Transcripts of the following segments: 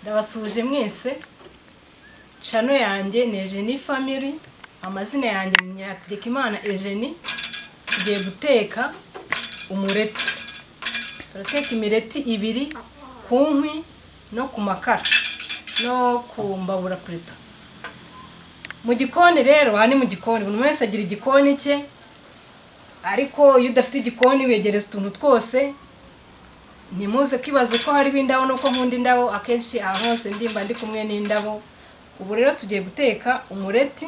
Ndabasuhuje mwese. Channel yanjye ni Eugenie Family, amazina yanjye ni Nyategekimana Eugenie. Tugiye guteka umureti. Turateka imireti ibiri ku nkwi no ku makara no ku mbabura plutôt. Mu gikoni rero, aha ni mu gikoni, buri wese agira igikoni cye, ariko iyo udafite igikoni wegereza utuntu twose. Ntimuze kwibaza ko hari indabo nuko nkunda indabo, akenshi aho hose ndimba ndi kumwe n'indabo. Ubu rero tugiye guteka umureti.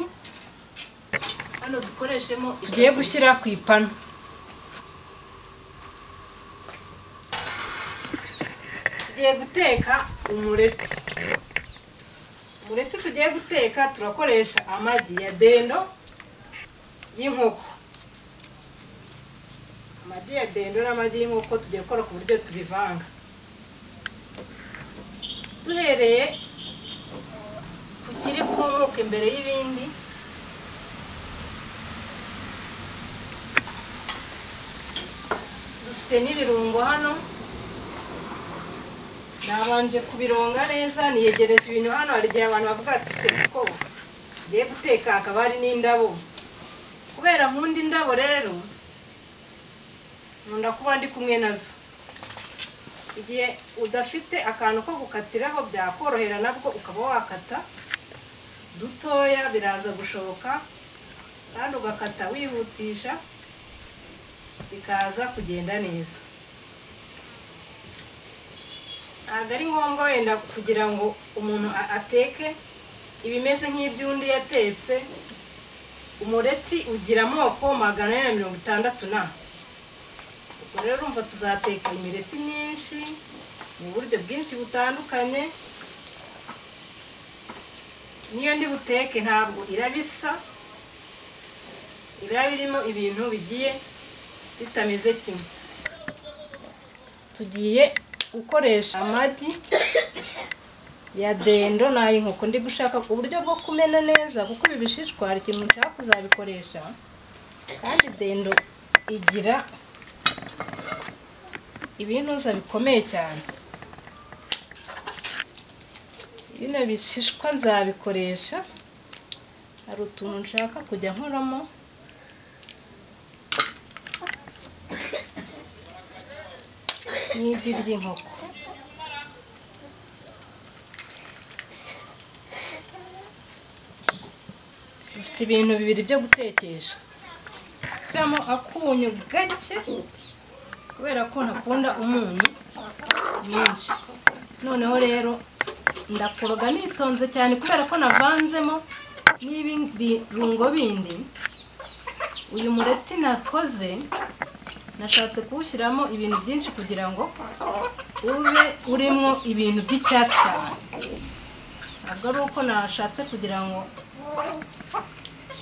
Hano dukoreshemo tugiye gushyira ku ipanu. Tugiye guteka umureti. Umureti tugiye guteka turakoresha amagi ya dendo y'inkoko. Amagi ya dendo n'amagi y'inkoko tugiye gukora ku buryo tubivanga. Duhereye ku kiri bwumuke imbere y'ibindi, dufite n'ibirungo hano. Nabanje kubironga neza, niyegereje ibintu hano. Hari igihe abantu bavuga ati se ko tugiye guteka hakaba hari n'indabo. Kubera nkunda indabo rero, nkunda kuba ndi kumwe nazo. Igihe udafite akantu ko gukatiraho byakorohera nabwo ukaba wakata dutoya, biraza gushoboka, kandi ugakata wihutisha bikaza kugenda neza. Ntabwo ari ngombwa wenda kugira ngo umuntu ateke ibimeze nk'iby'undi yatetse. Umureti ugira amoko 460 na. Ubwo rero urumva tuzateka imireti myinshi mu buryo bwinshi butandukanye. Niyo ndi buteke ntabwo irabisa, iraba irimo ibintu bigiye bitameze kimwe. Tugiye gukoresha amagi ya dendo n'ay'inkoko. Ndi gushaka uburyo bwo kumena neza kuko ibi bishishwa hari ikintu nshaka kuzabikoresha, kandi dendo igira ibintuza bikomeye cyane. Bino bishishwa nzabikoresha, hari utuntu nshaka kujya nkoramo. N'igi ry'inkoko. Dufite ibintu bibiri byo gutekesha. Shyiramo akunyu gake kubera ko ntakunda umunyu mwinshi. Noneho rero ndakoroga nitonze cyane kubera ko navanzemo n'ibi birungo bindi. Uyu mureti nakoze nashatse kuwushyiramo ibintu byinshi kugira ngo ube urimo ibintu by'icyatsi cyane. Ntabwo ari uko nashatse kugira ngo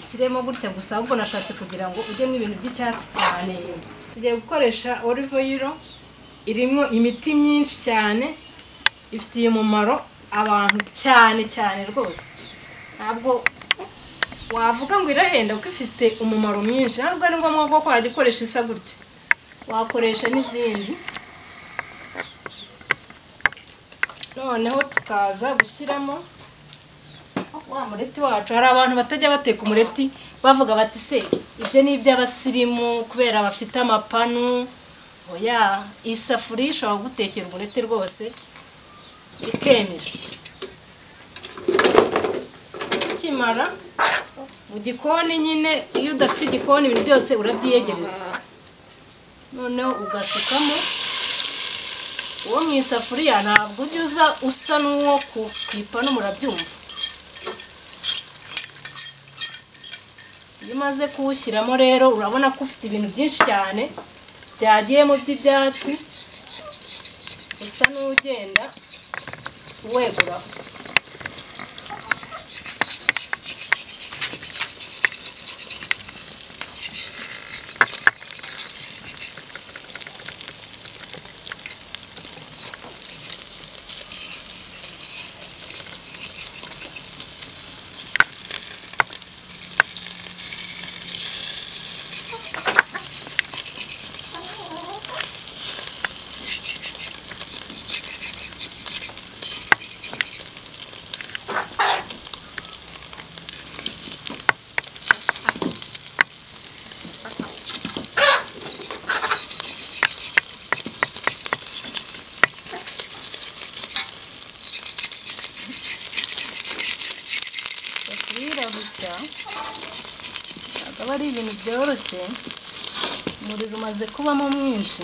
ushyiremo gutya gusa, ahubwo nashatse kugira ngo ujyemo ibintu by'icyatsi cyane. Tugiye gukoresha olive oil, irimo imiti myinshi cyane ifitiye umumaro abantu cyane cyane rwose. Ntabwo wavuga ngo irahenda kuko ifite umumaro mwinshi. Ntabwo ari ngombwa ko wajya ukoresha isa gutya, wakoresha n'izindi. Noneho tukaza gushyiramo wa mureti wacu. Hari abantu batajya bateka umureti bavuga bati se ibyo ni iby'abasirimu kubera bafite amapanu. Oya, isafuriya ishobora gutekera umureti rwose bikemera. Ukimara mu gikoni nyine, iyo udafite igikoni ibintu byose urabyiyegereza. Noneho ugasukamo uwo mu isafuriya, ntabwo ujya uza usa n'uwo ku ipanu, murabyumva. Iyo umaze kuwushyiramo rero urabona ko ufite ibintu byinshi cyane byagiyemo by'ibyatsi, usa n'ugenda uweguraho. Ntabwo aba ari ibintu byoroshye, umuriro umaze kubamo mwinshi.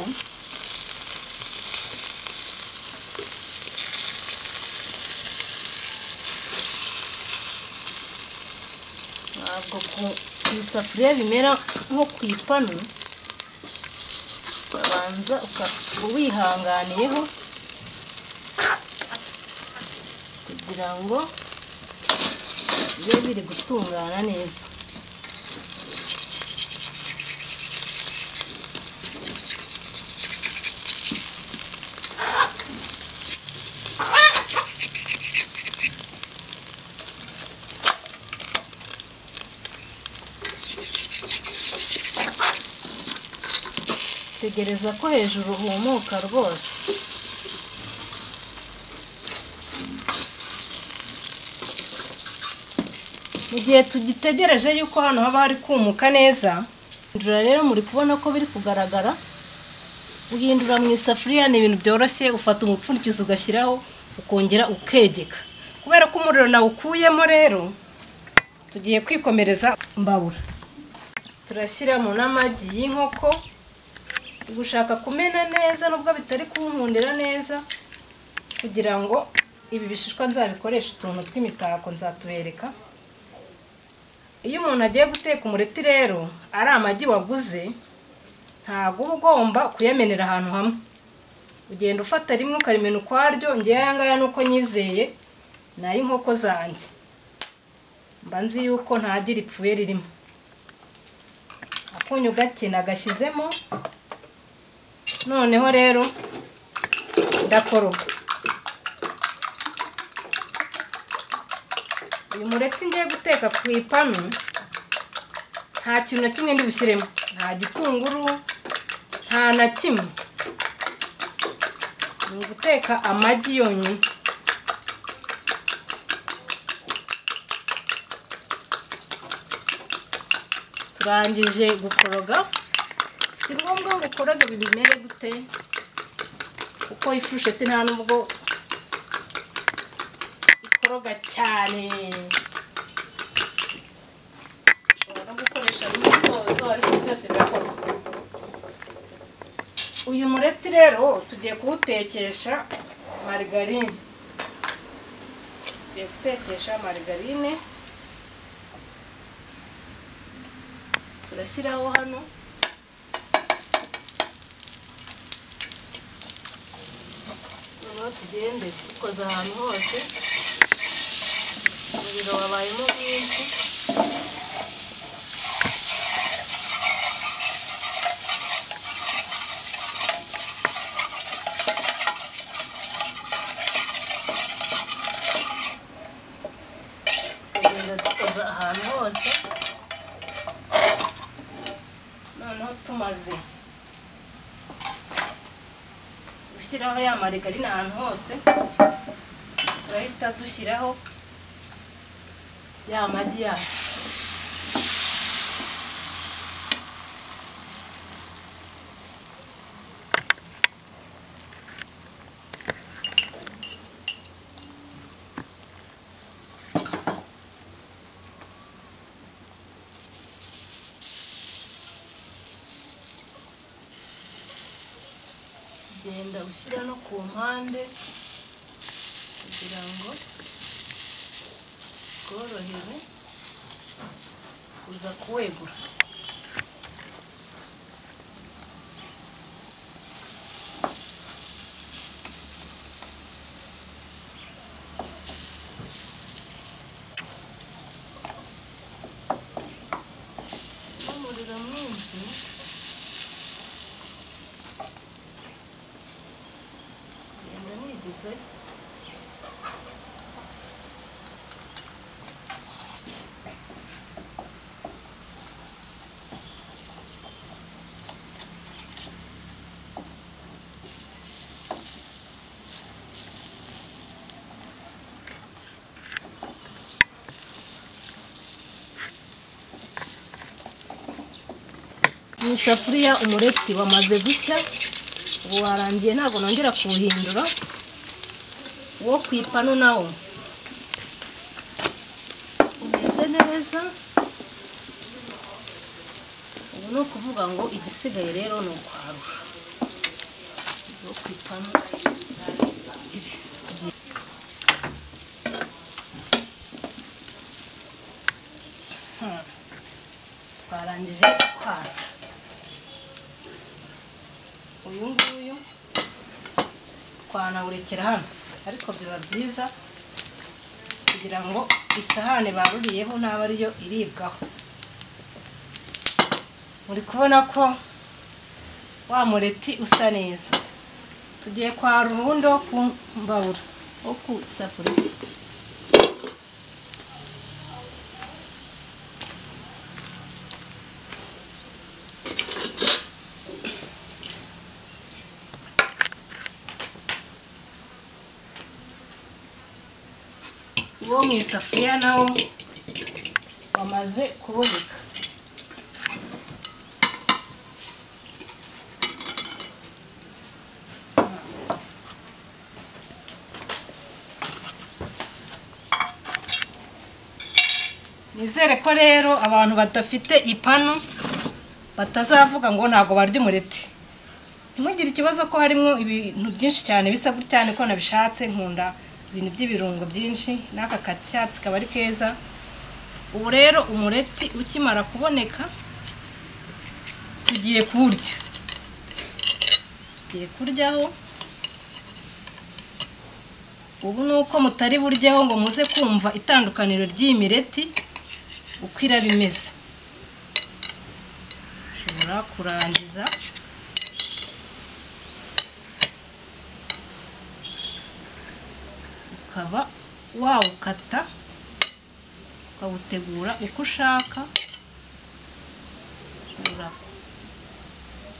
Ntabwo ku isafuriya bimera nko ku ipanu, urabanza uwihanganiyeho kugira ngo bibe biri gutungana neza. Tegereza ko hejuru humuka rwose. Mu gihe tugitegereje yuko hano haba hari kumuka neza, hindura rero muri kubona ko biri kugaragara. Guhindura mu isafuriya ni ibintu byoroshye, ufata umupfundikizo ugashyiraho ukongera ukegeka. Kubera ko umuriro nawukuyemo rero, tugiye kwikomereza imbabura. Turashyiramo n'amagi y'inkoko. Gushaka kumena neza nubwo bitari kunkundira neza, kugira ngo ibi bishishwa nzabikoresha utuntu tw'imitako nzatubereka. Iyo umuntu agiye guteka umureti rero ari amagi waguze, ntabwo uba ugomba kuyamenera ahantu hamwe. Ugenda ufata rimwe ukarimena ukwaryo. Ngewe aya ngaya nuko nyizeye ni ay'inkoko zanjye, mba nzi yuko ntagira ipfuye ririmo. Akunyu gake nagashyizemo. Noneho rero ndakoroga. Uyu mureti ngiye guteka ku ipanu nta kintu na kimwe ndi bushyiremo, nta gitunguru, nta na kimwe. Ni uguteka amagi yonyine. Turangije gukoroga. Si ngombwa ngo ukoroge bimere gute, kuko ifurusheti nta nubwo ikoroga cyane. Ushobora no gukoresha n'umutozo, ariko byose birakorwa. Uyu mureti rero tugiye kuwutekesha marigarine. Tugiye gutekesha marigarine, turashyiraho hano. Tugende dukoza ahantu hose, umuriro wabayemo mwinshi. Tugenda dukoza ahantu hose. Noneho tumaze gushyiraho ya marigarine ahantu hose, turahita dushyiraho ya magi yacu. Genda ushyira no ku mpande kugira ngo bworohere kuza kuwegura. N'umuriro mwinshi. Mu isafuriya umureti wamaze gushya, ubu warangiye, ntabwo nongera kuwuhindura. Uwo ku ipanu nawo umeze neza. neza. Ubu ni ukuvuga ngo igisigaye rero ni ukwarura ku ipanu. Twarangije kwarura. Uyu nguyu twanawurekera hano, ariko biba byiza kugira ngo isahane baruriyeho ntaba ariyo iribwaho. Muri kubona ko wa mureti usa neza. Tugiye kwarura uwundi wo ku mbabura, wo ku isafuriya. Uwo mu isafuriya nawo wamaze kuboneka. Nizere ko rero abantu badafite ipanu batazavuga ngo ntago barya umureti. Ntimugire ikibazo ko harimo ibintu byinshi cyane bisa gutya, ko nabishatse nkunda ibintu by'ibirungo byinshi, n'aka kacyatsi kaba ari keza. Ubu rero umureti ukimara kuboneka tugiye kurya. Tugiye kuryaho. Ubu nuko mutari buryeho ngo muze kumva itandukaniro ry'iyi mireti uko iraba imeze. Ushobora kurangiza ukaba wawukata ukawutegura uko ushaka. Ushobora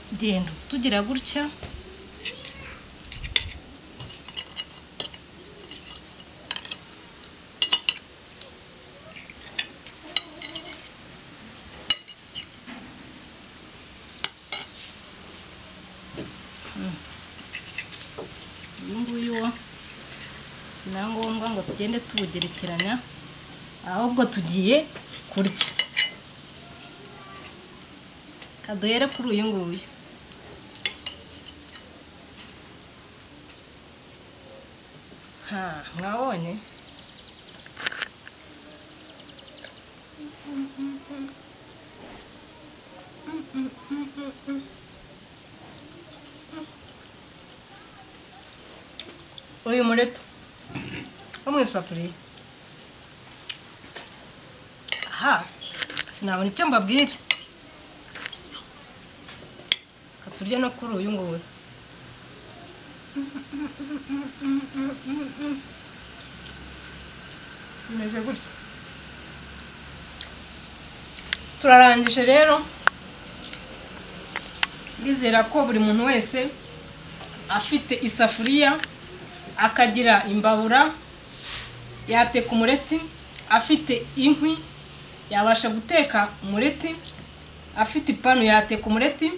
kugenda tugira gutya. Uyu nguyu wo si na ngombwa ngo tugende tuwugerekeranya, ahubwo tugiye kurya. Kaduhere kuri uyu nguyu. Mwabonye uyu mureti wo mu isafuriya. Aha sinabona icyo mbabwira. Reka turye no kuri uyu nguyu. Bimeze gutya. Turarangije rero. Ndizera ko buri muntu wese afite isafuriya, akagira imbabura, yateka umureti, afite inkwi yabasha guteka umureti, afite ipanu yateka umureti.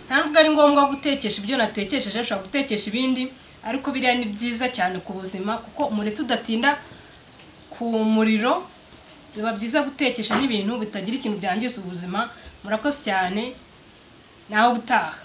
Ntabwo ari ngombwa gutekesha ibyo natekesheje, ushobora gutekesha ibindi, ariko biriya ni byiza cyane ku buzima, kuko umureti udatinda ku muriro. Biba byiza gutekesha n'ibintu bitagira ikintu byangiza ubuzima. Murakoze cyane, naho ubutaha.